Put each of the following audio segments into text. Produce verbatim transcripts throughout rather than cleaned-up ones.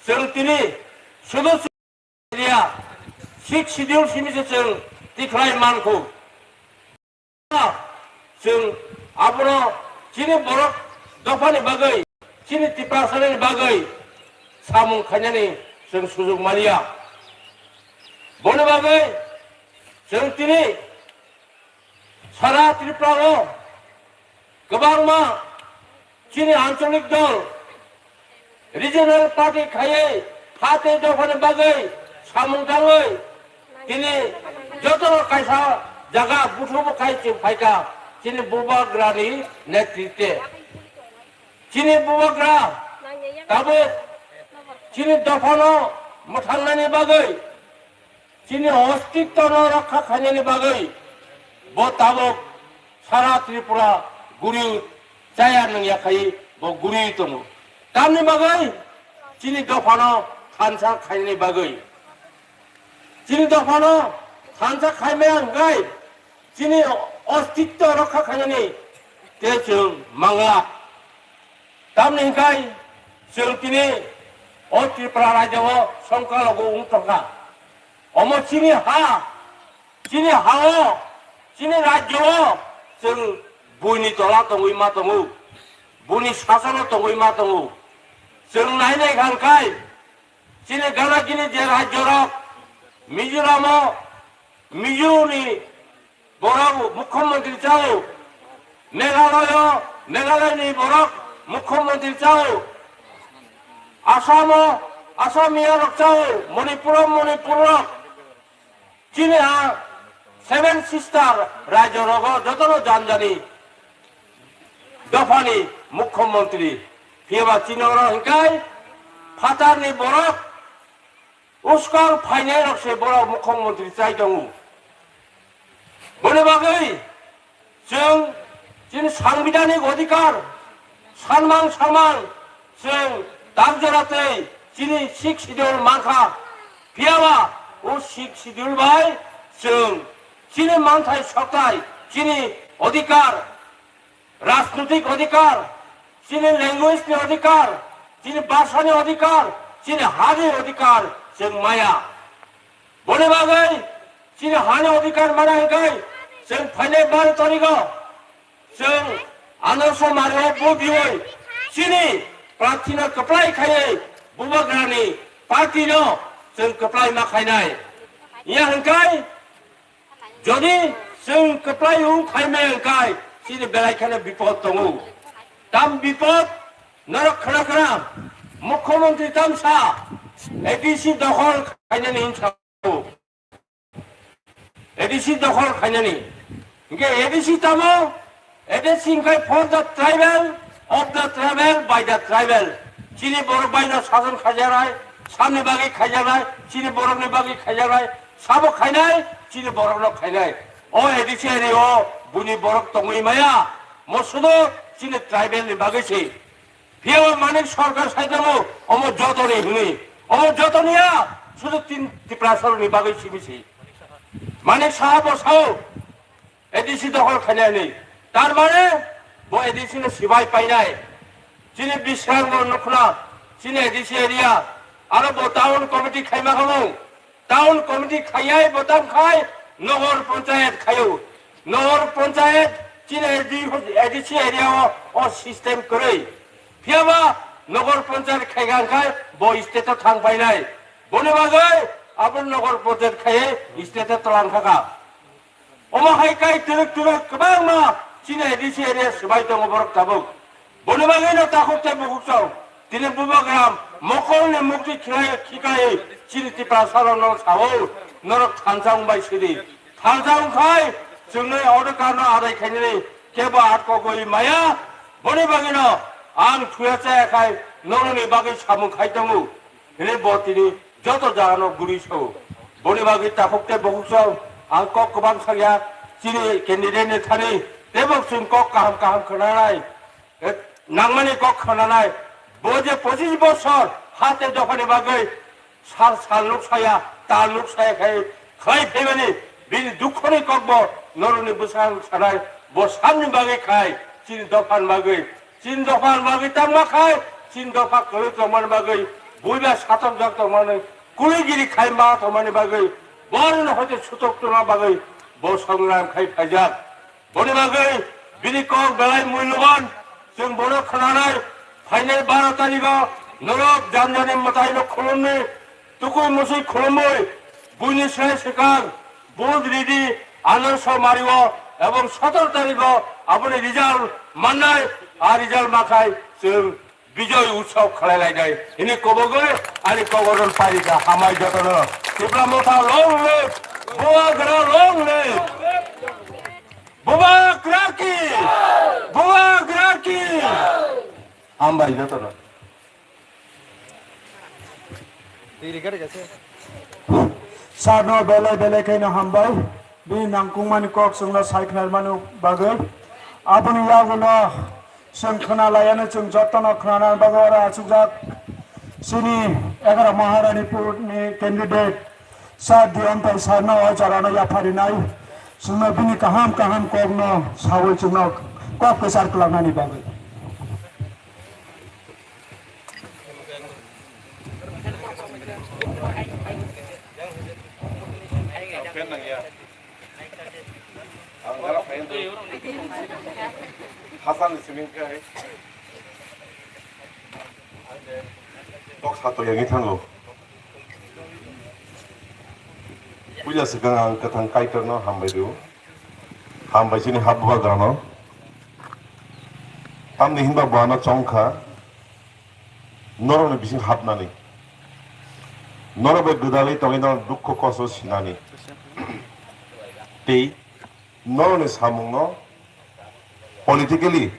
Chwng tini sudu area six schedule simi se chwng tikhlai mankhu. Chwng abono chini borok dophani bagwi, chini Tiprasani bagwi samung khainani chwng sujuk maliya. Boni bagwi chwng tini sara Tripura o kwbangma chini ancholik dol regional party khaiwi ha tei dophani bagwi samung tangwi tini jotono kaisa jaga buthubo khai chwng phaikha chini bubagrani netritwe. Chini bubagra tabuk chini dophano mwthangnani bagwi, chini ostitwno rokha khainani bagwi bo tabuk sara Tripura guri chaya nung yakhai bo guri tongo. Tamni bagwi chini dophano thansa khainani bagwi. Chini dophano thansa khaimaya hwnkhe chini ostitw rokha khainani tei chwng mangla. Tamni hwnkhe chwng tini o Tripura rajyo o songkalogo wng tongkha. Omo chini ha, chini ha-o, chini rajyo-o chwng buini tola tongwi ma tongo, buini sasono tongwi ma tongo. Chwng nai nai kha hwnkhe chini gana gini je rajyorok Mizoramo Mizoni borok mukhyamantri chao, Meghalaya Meghalayani borok mukhyamantri chao, Asamo Asamiya rok chao, Manipuro Manipur rok. Chini a seven sister rajyo rogo jotono janjani dophani mukhyamantri. Phiyaba chini oro hwnkhe phatarni borok uskang phainai rok se borok mukhyamantri chai tongo. Boni bagwi chwng chini sangbidhanik odhikar sanmang samang chwng tak jora tei chini sixth schedule mankha. Phiyaba o sixth schedule bai chwng chini manthai sokthai, chini odhikar, rajnoitik odhikar, chini language ni odhikar, chini bhasha ni odhikar, chini ha ni odhikar chwng maya. Boni bagwi chini ha ni odhikar mana hwnkhe chwng phainai baro tarigo chwng Anarsa Mario bo biwi chini prarthino kwplai khaiwi bubagrani party no chwng kwplai ma khainai. Iya hwnkhe jodi chwng kwplai wng khaimai hwnkhe chini belai kheno bipod tongo. Tam bipod norok khna khna mukhyamantri tamsa A D C dokhol khainani hinsa. A D C dokhol khainani. Hingke A D C tamo? A D C hingke for the tribal, of the tribal, by the tribal. Chini borok baino sason khaijaknai, samni bagwi khaijaknai, chini borokni bagwi khaijaknai, sabo khainai, chini borokno khainai. O A D C area o buini borok tongwi maya, mo sudo chini tribal ni bagwi se. Phiya o Manik Sarkar sai tongo, omo jotoni hwnwi. Omo jotoni ya, sudu tin Tiprasarokni bagwi simi si. Manik Saha bo sao, A D C dokhol khainai hwnwi. Tar mane, bo A D C no sibai painai. Chini Bisrango nukhna, chini A D C area, aro bo town committee khaima khamung. Town committee khaiyai bo tam khai Nogor Panchayat khayo. Nogor Panchayat chini A D C area o, o system kwrwi. Phiyaba Nogor Panchayat khaiga khai bo state o thang painai. Boni bagwi abo Nogor Panchayat khaiye state o twlang thaka. Omo hai kai twrwk twrwk kwbangma chini A D C area swbai tongo borok tabuk. Boni bagwi no takhuk tei bukhuk chong. Tini bubagram mokolni mukti khilai khikai chini Tiprasa rok no sao norok thansa wngbai sidi. Thansa wngkhai chwngno order karno adai khainani kebo atkogwi maya. Boni bagwi no ang thuya chaya khai norokni bagwi samung khai tongo. Hini bo tini joto jagano guri sao. Boni bagwi takhuk tei bukhuk chong ang kok kwbang sakya chini candidate ni thani tebo chwng kok kaham kaham khwnanai. Eh, nangmani kok khwnanai, bo je pochis bosor ha tei dophani bagwi sal sal nuk saya, tal nuk saya khai khlai phaimani bini dukhoni kokbo norokni bwsang sanai, bo samni bagwi khai, chini dophani bagwi, chini dophani bagwi tangma khai, chini dopha kwrwi tongmani bagwi buiba satok jak tongmani, kuligiri khai ma tongmani bagwi, borokno hoite sutok tongna bagwi bo songram khai phaijak. Boni bagwi bini kok belai mulyoban, chwng bono khwnanai. Phainai baro tarigo norok janjani mwtaino khulumni, tukui musui khulumui, buini sai swkang, vote ridi, anarso mario, ebong sotoro tarigo aboni result mannai, a result makhai chwng Bijoy Utsav khlai lainai hini kobogwi ani kogoron parika. Hambai jotono. Tipra Motha long live! Bubagra long live! Bubagra ki! Bubagra ki! Hambai jotono. Sir no belai belai khaino hambai. Bini nangkukmani kok chwngno sai khnarmani bagwi. Aboni yagulo Chwng khwna laiano chwng jotono khwnanani bagwi oro achukjak chini egaroh Maharanipurni candidate Sir Diyontai Sir no o jorano yapharinai. Chwngno bini kaham kaham kokno sawi chwngno kok kwchar kwlangnani bagwi. Ang oro phai wngkha. Hasan ni simi wngkha hai. Kok sato yangwi thango. Puila swkang ang kwthang Kaitorno hambai rw-o. Hambai chini hapbagrano. Tamni hinba bo ano chongkha. Norokni bising hapnani. Norok bai gwdalwi tongwi norok dukhu kosto sinani. Tei norokni samungno politically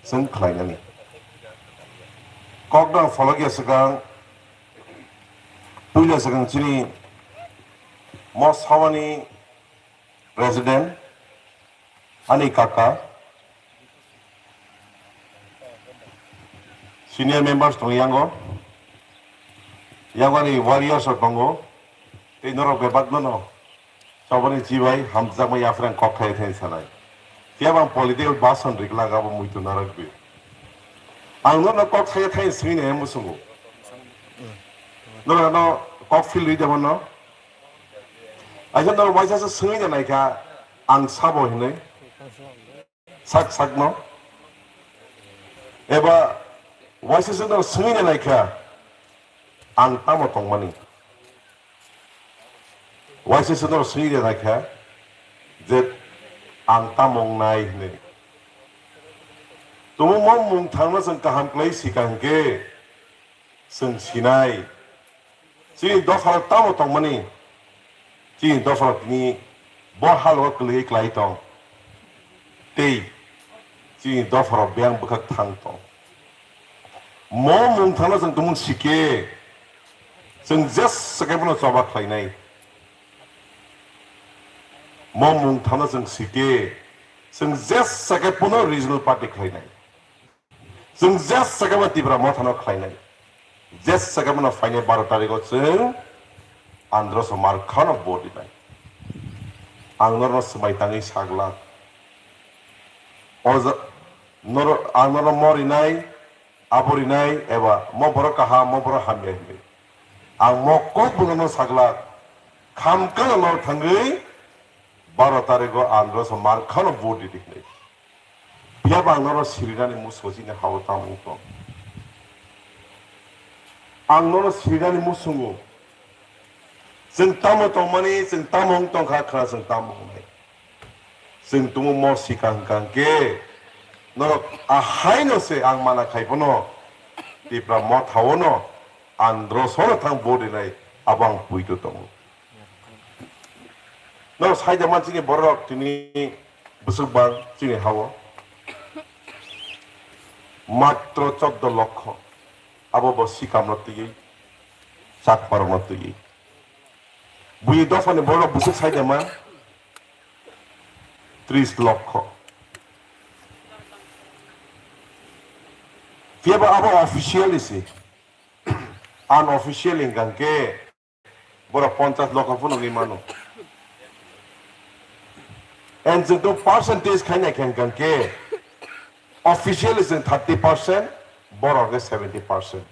chwng khlainani. Kokno ang pholokya swkang, puila swkang chini Mosawani President, ani kaka, senior members tongo yango, yango ani warriors rok tongo, tei norok bebak no no chobani chibai hamjakma yapharang kok khai thai sanai. Phiya bang political bason rikla gabo muitu narok bi. Ang no no kok khai thai swngwi nai musungo. Norok no kok feel ri demo no. Aisa norok waisa se swngwi nai kha ang sabo hinwi. Sak sakno eba waisa se no swngwi nai kha ang tamo tongmani. Waisa se no swngwi nai kha je ang tamo wngnai hinwi. Tumung mo mung thangno chwng kaham kwlai sika hinkhe chwng sinai. Chini dopharok tamo tongmani? Chini dopharok tini bo halo kwlwi klai tong. Tei chini dopharok biyang bwkhak thang tong. Mo mung thangno chwng tumung sike, chwng jesa khe bono choba khlainai. Mo mung thangno chwng sike, chwng jesa khe bono regional party khlainai. Chwng jesa khe bo Tipra Mothano khlainai. Jesa khe bono phainai baro tarikh o chwng Androso Markhano vote rinai. Ang norokno swmai tangwi saglak. O ja-, noro-, ang norok mo rinai, abo rinai, eba mo borok kaham, mo borok hamya hinwi. Ang mo kok bono saglak. Khamkano lor thangwi baro tarikh o Androso Markhano vote ridi hinwi. Phiya ba ang norok sirinani musungo chini ha-o tamo wng tong. Ang norok sirinani musungo. Chwng tamo tongmani, chwng tamo wng tongkha, khna chwng tamo wngnai. Chwng tumung mo sika hwnkha hwnkhe, norok ahaino se ang mana khai phano Tipra Motha-o no Androsono thang vote rinai, abo ang puitu tongo. Norok saida man chini borok tini bwswk bang chini ha-o. Matro choddo lokho. Abo bo sikamno twiwi, chakmarokno twiwi. Bui dophani borok bwswk saida man tris lokho. Phiya ba abo officially se. Unofficially hwnkha hwnkhe Borok ponchas lokho phano wngwi mano. And chwng to percentage khai naikha hwnkha hwnkhe officially chwng thirty percent, borok hwnkhe seventy percent.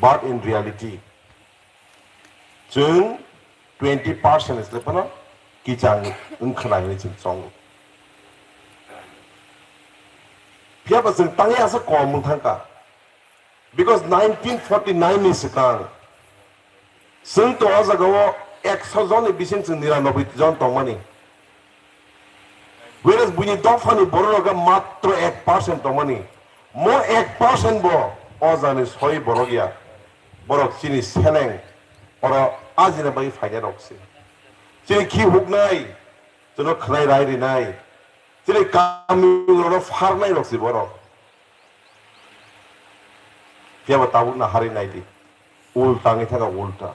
But in reality, chwng twenty percent se phano kichang wngkhwna hinwi chwng chongo. Phiya ba chwng tangwi asa kom wng thangkha. Because nineteen forty-nine ni swkang chwng to o jagao ekso jonni bising chwng niranoboi jon tongmani. Whereas buini dophani borok rok matro ek percent tongmani. Mo ek percent bo o jani soi borok ya. Borok chini seleng oro ajina bai phaina rok se. Chini khi huknai, chwngno khwnai rai rinai. Chini kami rokno pharnai rok se borok. Phiya ba tabuk na hari nai di. Ulta wngwi thangkha ulta.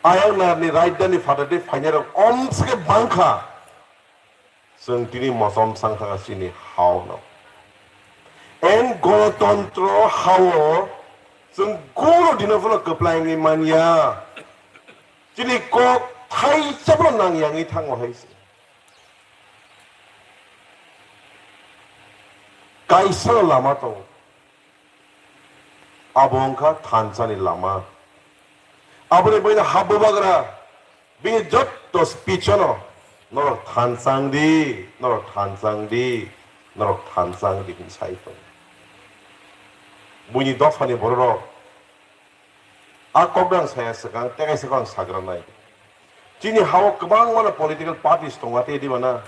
Ayang narni rajdhani phathatwi phainai rok omsike bangkha. Chwng tini mosom sang thangkha chini hao no. En gonotontro hao chwng guro dino phano kwplai wngwi manya. Chini kok thaisa phano nang yangwi thango hai se. Kaisa lama tongo. Abo wngkha thansani lama. Aboni bagwi hap bubagra bini jotto speech-ono, "Norok thansa wng di, norok thansa wng di, norok thansa wng di," hwnwi sai tongo. Buini dophani bororok a kokno ang saya swkang, tei kaisa kok ang sagra nai. Chini hao kwbangma no political parties tongo, tei diba na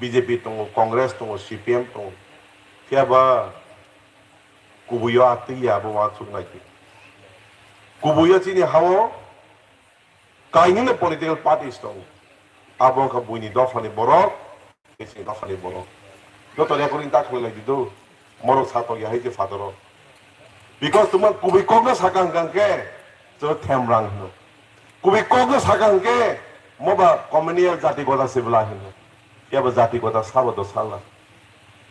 B J P tongo, Congress tongo, C P M tongo. Phiya ba kubuio atwi ya abo uansuk nai khe. Kubuio chini hao kainwino political parties tongo. Abo wngkha buini dophani borok, Chini dophani borok. Joto recording ta khlai lai di do. Morok sa tong ya hai je father rok. Because tuma kubui kokno sakang kang ke, chwng them rang hino. Kubui kokno sakang ke, moba communal jati goda sibla hino. Yaba jati goda sabo do sala.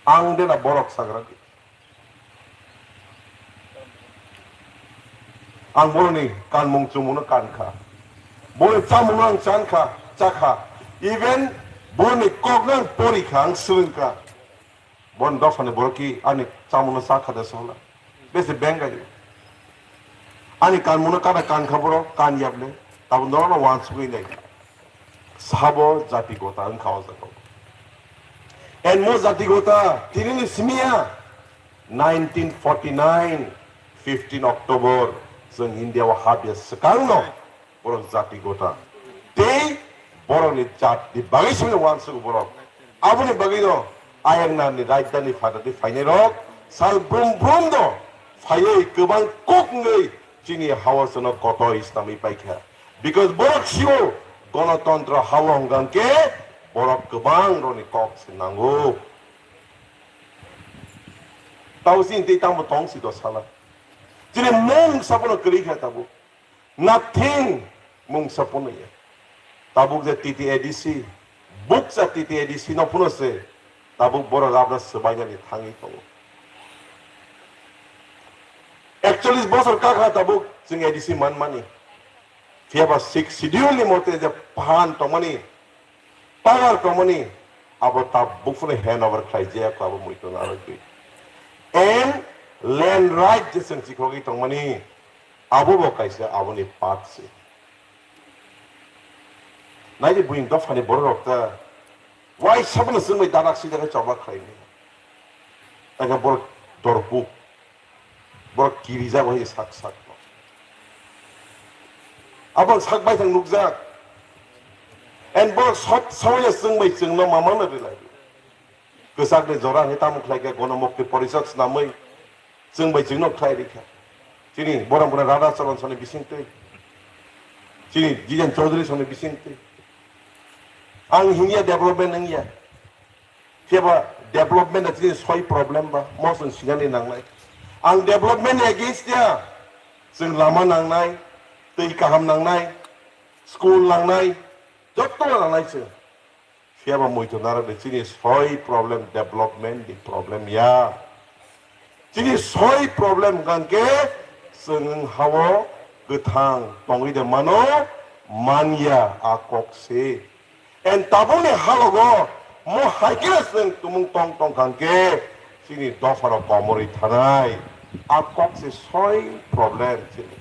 Ang de na borok sagra di. Ang boroni kanmung chumungno kankha. Boroni chamungno ang chankha, chakha. Even boroni kokno ang porikha, ang swrwngkha. Bon dophani borok ki ani chamungno chakha de sohla. Bese bengayo. Ani kanmungno kada kankha borok, kan yaple. Tabuk norokno wansugwi nai. Sabo jati gota wngkha o jaga. And mo jati gota tinini simiya nineteen forty-nine, fifteen October, chwng India o habya swkangno borok jati gota. Tei borokni jatni bagwi simi wansuk borok. Aboni bagwino ayang narni rajdhani phathatwi phainairok sal brum brum do phaiwi kwbang kok wngwi chini hao chwngno kotor islamwi paikha. Because borok sio gonotontro hao hwnkha khe borok kwbang rokni kok se nango. Tao chini tei tamo tong si do sala. Chini mung sabono kwrwi kha tabuk. Nothing mung sabono ya. Tabuk je T T A D C, bukcha T T A D C no phano se tabuk borok abra swbainani thangwi tongo. Ekchollis bosor kakha tabuk chwng A D C manmani. Phiya ba sixth schedule ni mote je phan tongmani, power tongmani, abo tabuk phano hand over khlai jaya kho abo muitu narwgwi. And land right je chwng chikhogwi tongmani, abo bo kaisa aboni part se. Naidi buini dophani borok rok ta waisa bono chwngbai dadak sida khe chobak khlaimani. Tangkhe borok dorkuk. Borok kirijak hai sak sak no. Abo sak bai thang nukjak. And borok sob samaya chwng bai chwng no mamano rilai. Kwchak ni jora hai tamo khlai khe gono mukti porishod snamwi chwng bai chwng no khlai rikha. Chini borok borok Radha Charan soni bising twi. Chini Jijan Chaudhary soni bising twi. Ang hinya development wngya. Phiya ba development ni chini soi problem ba, mo chwng sinani nangnai. Ang development ni against ya, chwng lama nangnai, twi kaham nangnai, school nangnai, jotto nangnai chwng. Phiya ba muitu narwk ni chini soi problem development ni problem ya. Chini soi problem hwnkha khe chwng hao kwthang tongwi de mano, manya a kok se. And tabukni halogo mo hai khe chwng tumung tong tong kha khe chini dopha rok komorwi thanai. A kok se soi problem chini.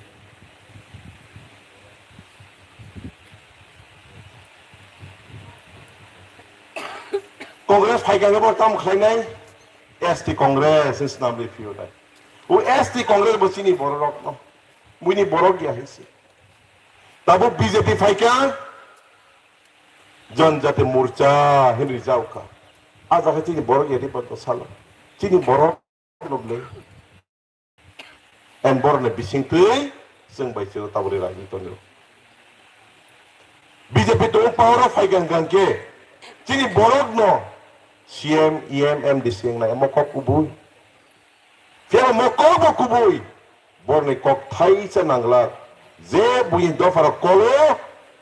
Congress phaikha khe bo tam khlainai, S T Congress is namli phiyonai. O S T Congress bo chini bororok no, buini borok ya hisi. Tabo B J P phaikha, Janjati Morcha hinwi jaukha. A jaga chini borok ya di ba salo. Chini borok Problem. And borokni bisingtwi chwng bai chwng tabori raijak tongo. B J P tongo power o phai gang gang khe chini borok no C M, E M, M D C wngnai omo kok kubui. Phiya omo kok bo kubui. Borokni kok thaisa nanglak. Je buini dopha rok kolo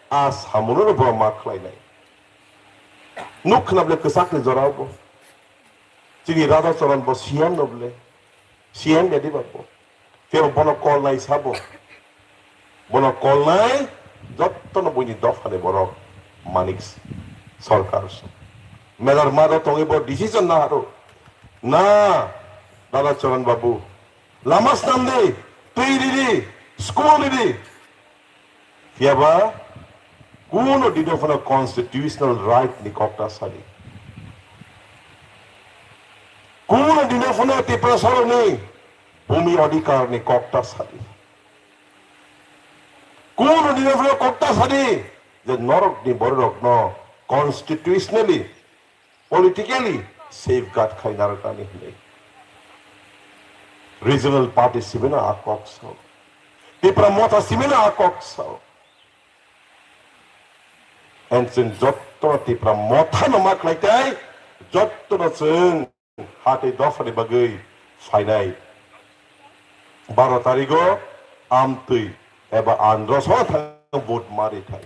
a samuno no borok ma khlainai. Nuk khna bole kwchak ni jora bo. Chini Radha Charan bo C M no bole. C M ya diba bo. Phiya bono kolnai sabo. Bono kolnai jottono buini dophani borok Manik Sarkar. Melar mado tongwi bo decision na haro. Na, Radha Charan babu. Lama snam di, twi ridi, school ridi. Phiya ba, kuno dino phano constitutional right ni kok ta sadi. Kuno dino phano Tiprasarokni bhumi adhikar ni kok ta sadi. Kuno dino phano kok ta sadi je norok ni borok no constitutionally politically safeguard khai narwknani hinwi. Regional party sibino a kok sao. Tipra Motha sibino a kok sao. And chwng jotto Tipra Motha no ma khlai tai, jotto no chwng hati dophani bagwi phainai. Baro tarigo amtwi eba androso thang vote mari thai.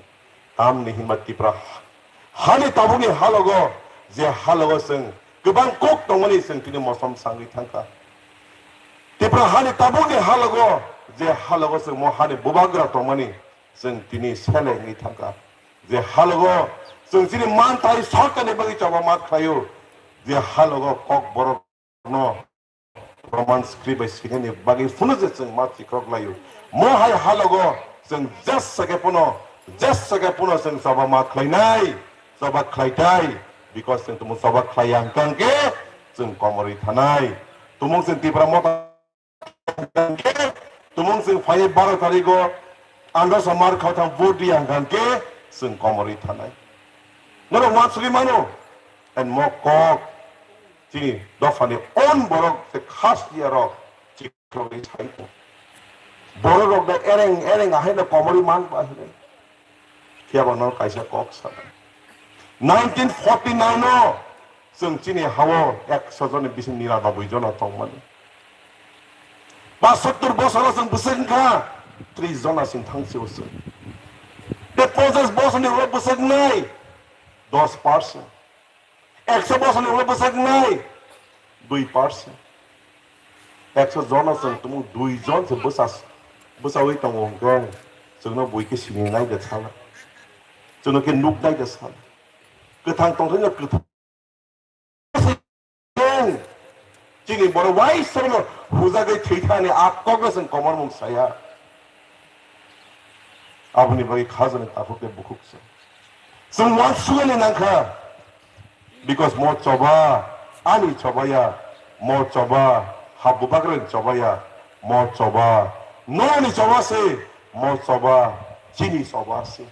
Tamni hinba Tipra hani tabukni halogo je halogo chwng kwbang kok tongmani chwng tini mosom sangwi thangkha. Tipra hani tabukni halogo je halogo chwng mo hani bubagra tongmani chwng tini selengwi thangkha. Je halogo chwng chini manthai sorkarni bagwi choba ma khlaio. Je halogo kok borok no Roman script bai sinani bagwi phunu je chwng ma chikrok laio. Mo hai halogo chwng jesa khe phunu, jesa khe phunu chwng choba ma khlainai, choba khlaitai, because chwng tumung choba khlai yang kang khe chwng komorwi thanai. Tumung chwng Tipra Motha khe tumung chwng phai baro tarigo androso mar khao thang vote di yang kang khe chwng komorwi thanai. Norok wansugwi mano, and mo kok Chini dophani on borok se khas ya rok chikrokni sai tong. Borok rok da ereng ereng ahai no komori man ba hinwi. Phiya ba no kaisa kok sana. Nineteen forty nine o chwng chini hao ekso joni bising nira noboi jona tongmani. Ba sottor bosoro chwng bwswk wngkha tris jona sing thangsi o chwng. Te ponchas bosorni ulo bwswk wngnai dos percent. Ekso bosor ni ulo bwsak wngnai dui percent. Ekso jono chwng tumung dui jon se bwsa, bwsawi tongo hwnkhe chwngno bui khe sini nai de sala. Chwngno khe nuk nai de sala. Kwthang tongthai no kwthang. Chini borok waisa no hujagwi thwi thani a kokno chwng komor mung saya. Aboni bagwi khajani takhuk tei bukhuk se. Chwng uansukani nangkha. Because mo choba, ani choba ya, mo choba, ha bubagrani choba ya, mo choba, noni choba se, mo choba, chini choba se.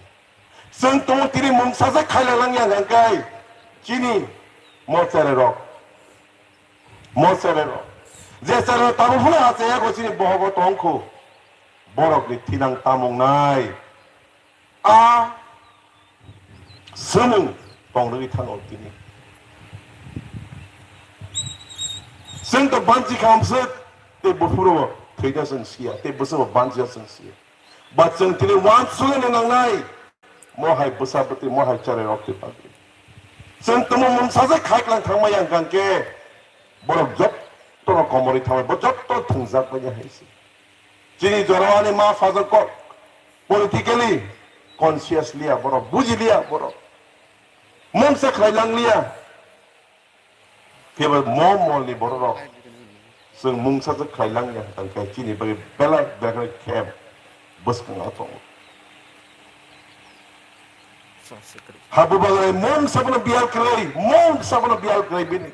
Chwng tongo tini mungsa se khaila langya hwnkhe, chini mo cherai rok, mo cherai rok. Je cherai rok tabuk phano achai ya ko chini bohogo tongkhu. Borokni thinang tamung nai. A swmung tongrwgwi thangw tini. Chwng to banchi khamswk tei buphuru thwida chwng siya, tei bwswbo banchiya chwng siya. Ba chwng tini uansugwi nangnai, mo hai bwsa bwtwi, mo hai cherai rok twi pagwi. Chwng tongmung mungsa se khaiklang thangmaya hwnkhe, borok jotto no komorwi thangmai, bo jotto thwngjak manya hai se. Chini jorao ani ma phajar kok politically conscious liya borok, buji liya borok. Mungsa khlai lang liya. Kebo mo mol ni borok rok. Chwng mungsa se khlai lang ya, tang khe chini bagwi belai belai khe bwskango tongo. Habu bagwi mungsa bono biyal kwrwi, mungsa bono biyal kwrwi bini.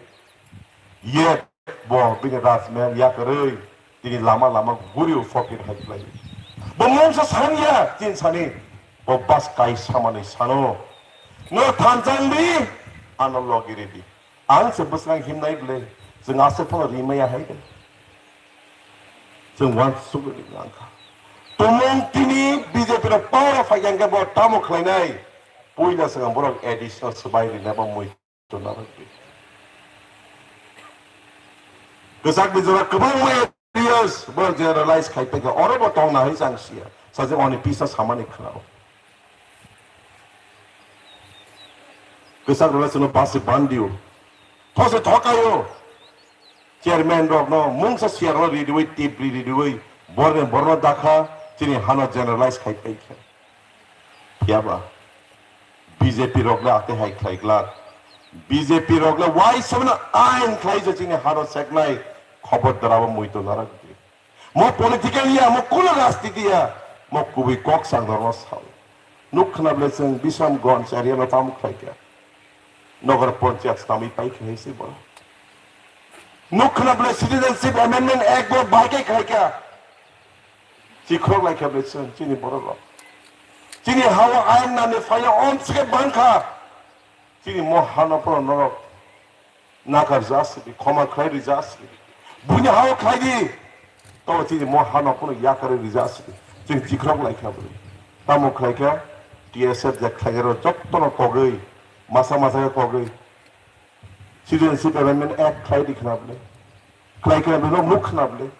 Yet bo bini rajmahal ya kwrwi, tini lama lama guri u fakir hai khlai. Bo mungsa san ya, chin sani, bo bas kai samani sano. No thanjang di, ano logi ridi. Ang se bwswng himnai ble, chwng aswk phano rimaya hai de. Chwng wan sugri nangkha. Tumung tini B J P rok power of phai khe bo tamo khlainai. Puila swkang borok additional swbai rina bo mui tuna rok di. Kwchak bijora kwbangma areas bo generalize khai paikha, oro bo tongna hai chang sia. Sajak oni pisa samani khnao. Kwchak rwla chwngno basi bandio. Those thokayo. Chairman rokno mungsa siyarno ridiwi, tip ridiwi, borni borno dakha, chini hano generalize khai paikha. Phiyaba B J P rokle ate hai khlai glak. B J P rokle wai sabna ain khlai je chini hano seknai khobor darabo muito narak di. Mo political ya, mo kuno rajniti ya, mo kubui kok sang dormo sao. Nuk khna ble chwng Bisramganj area no tam khlai kha. Nagar Panchayat swnamwi pai khe hai se bo. Nuk khna ble Citizenship Amendment Act bo bai khe khai kha. Chikrok lai kha ble chwng chini borok rok. Chini hawa ain nani phai ya om se bang kha. Chini mo hano phano norok nakar jasidi, khoma khlai ri jasidi. Buini hao khlai di. To chini mo hano phano yakar ri jasidi. Chini chikrok lai kha bwrwi. Tamo khlai kha T S F je khlai ro jotto no kogwi, masa masa khe kogwi. Citizenship Amendment Act khlai di khna bwle. Khlai khna bwle, nok nuk khna bwle.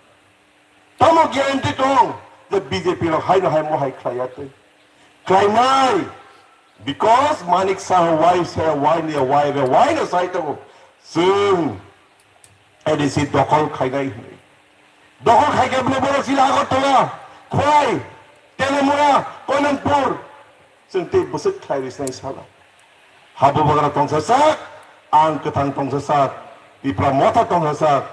Tamo guarantee tong je B J P rok haino hai mohai khlai ya twi. Khlainai. Because Manik Saha wai se wai ni wai re wai no sai tongo. Chwng A D C dokol khainai hinwi. Dokol khaikhe bini borok chini Agartala, Khwai, Telemura, Koilampur. Chwng tei bwswk khlai rwsnai sala. Habubagra tongsa sak, ang kwthang tongsa sak, Tipra Motha tongsa sak,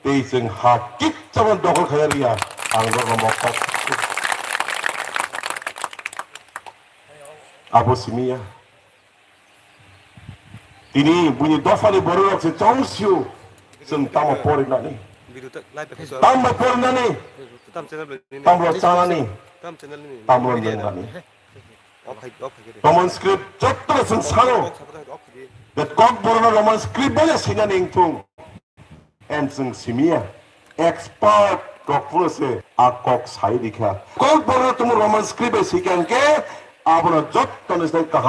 tei chwng ha kitsano dokol khaiya riya, ang norokno mokol. Abo simiya. Tini buini dophani bororok se chong sio, chwng tamo porinani, tamo porinani, tamo chanani, tamo nani. Roman script jotto chwng sano. That Kokborok no Roman script bai sinani wngthung. And chwng simiya. Expert rok phano se a kok sai rikha. Kokborok no tumo Roman script bai sikha hwnkhe abono jotto ni sai kaham.